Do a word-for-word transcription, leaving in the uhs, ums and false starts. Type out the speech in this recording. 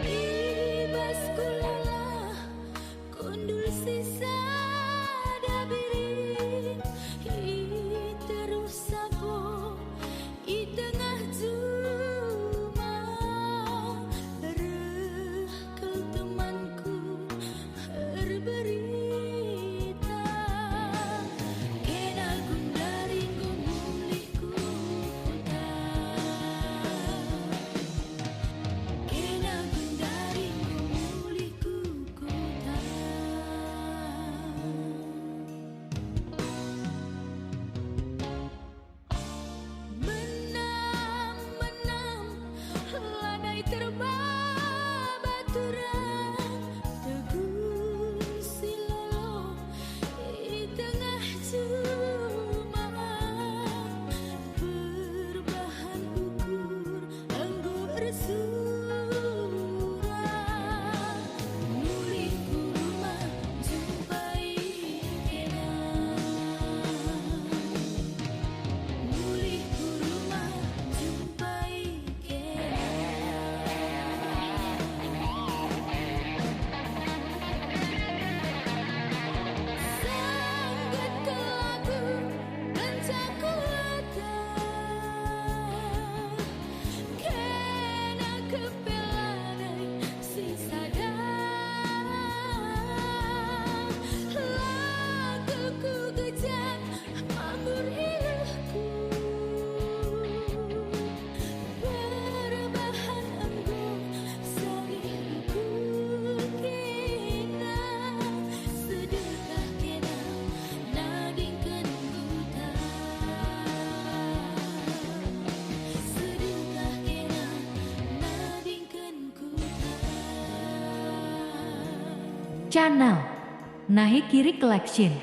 I bas kulah kundul si sada biring, i teruh sapo, i tengah juma, reh kal temanku erberita. Kena gundari enggo mulih ku kuta. Kena gundari enggo mulih ku kuta. Menam-menam, lanai terbaba turang, tegun si lolo i tengah juma, perbahan ukur enggo ersurak. Mulih ku rumah jumpai kena. Mulih ku rumah jumpai kena. Sangget kelaku kenca kuatah. Kena kepelanai si sada. Lakuku gejang, ambur ilehku. Perbahan enggo sangihku kena. Sedekah kena nadingken kuta. Sedekah kena nadingken kuta. Channel Nahe Kiri Collection.